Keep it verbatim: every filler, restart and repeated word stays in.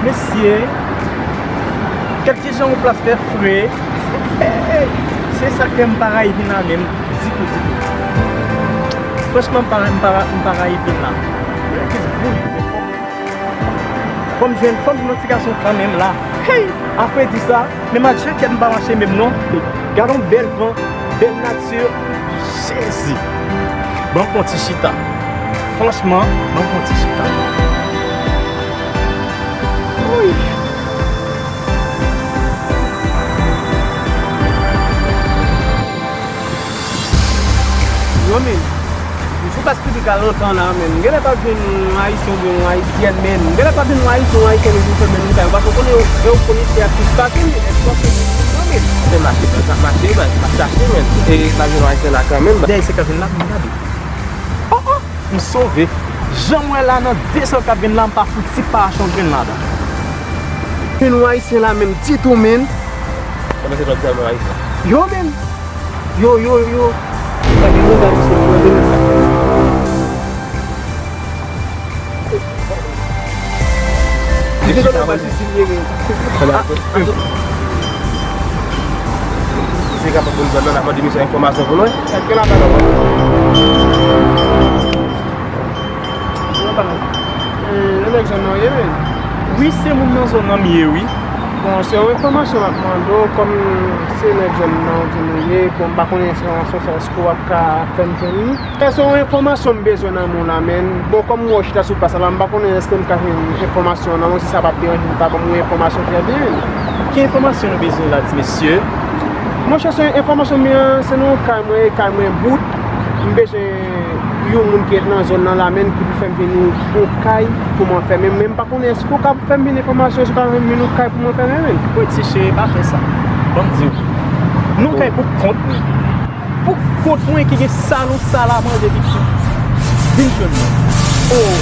Mesye, gad kijan yon plas fè fre. Se sa k fè m pa rayi vin la menm ditou, ditou. Franchman, m pa, m pa, m pa rayi vin la. Jis boule. Fò m jwenn, fò m jwenn yon ti gason kanmenm la. Hey! Apre di sa, menm ak jakèt m pa mache menm non. Gad yon bèl van, bèl nati. Jezi! Ban m fè yon ti chita. Franchman, ban m fè yon ti chita. Woy! Yo, men. M sou plas piblik la lontan la, men. M genlè p ap jwenn yon Ayisyen oubyen yon Ayisyèn, men. M genlè p ap jwenn yon Ayisyen, yon Ayisyèn vin fèmen nan kay ou. Paske w konnen yo, yo konnen se ap tout pase, men. Èske w ap jwenn yo, men? Se mache, men, sa mache, men. M ap chache, men. E, m ap jwenn yon Ayisyen la kanmenm. Dèyè se k ap vin la, vin gade. Oh, oh! M sove. Jan m wè la nan de sèl k ap vin la, m pa fouti pa achte yon grenn ladan. Vin yon Ayisyen la menm ditou, men. Kòman se lòt zam Ayisyen? Yo, men. Yo, yo, yo. Sa gen moun la, misye, yo, yo. Misye kapab jis vin, men. Misye kapab vin zòn nan, n ap mande misye enfòmasyon pou nou. Sa k gen la, pa nan. Yo, pa nan. Eh, e nèg zòn nan w ye, men? Wi, se moun nan zòn nan m ye, wi. Bon, se yon enfòmasyon m ap mande w, kòm se nèg zòn nan w di nou ye, bon, m pa konnen enfòmasyon sa, èske w ap ka fè m jwenn li? Se yon enfòmasyon m bezwen nan men w la, men. Bon, kòm m wè w chita sou plas la, m pa konnen èske m ka jwenn enfòmasyon nan men w, si sa p ap deranje m, pa ban m yon enfòmasyon trè byen, men. Ki enfòmasyon nou bezwen la, ti mesye? Monchè, se enfòmasyon m ye, se nan yon kay mwen, e kay mwen bout. M bezwen yon moun ki ret nan zòn nan la menm ki pou fè m vin yon, yon kay pou mwen fèmen. Men m pa konnen èske w kab fè m vin enfòmasyon, èske w kab fè m vin yon kay pou mwen fèmen, men. Wi, ti cheri, pa fè sa. Ban m di w. Nou kay pou kont mwen. Pou kont mwen ki gen salon sal a manje piti. Vin jwenn mwen. Oh.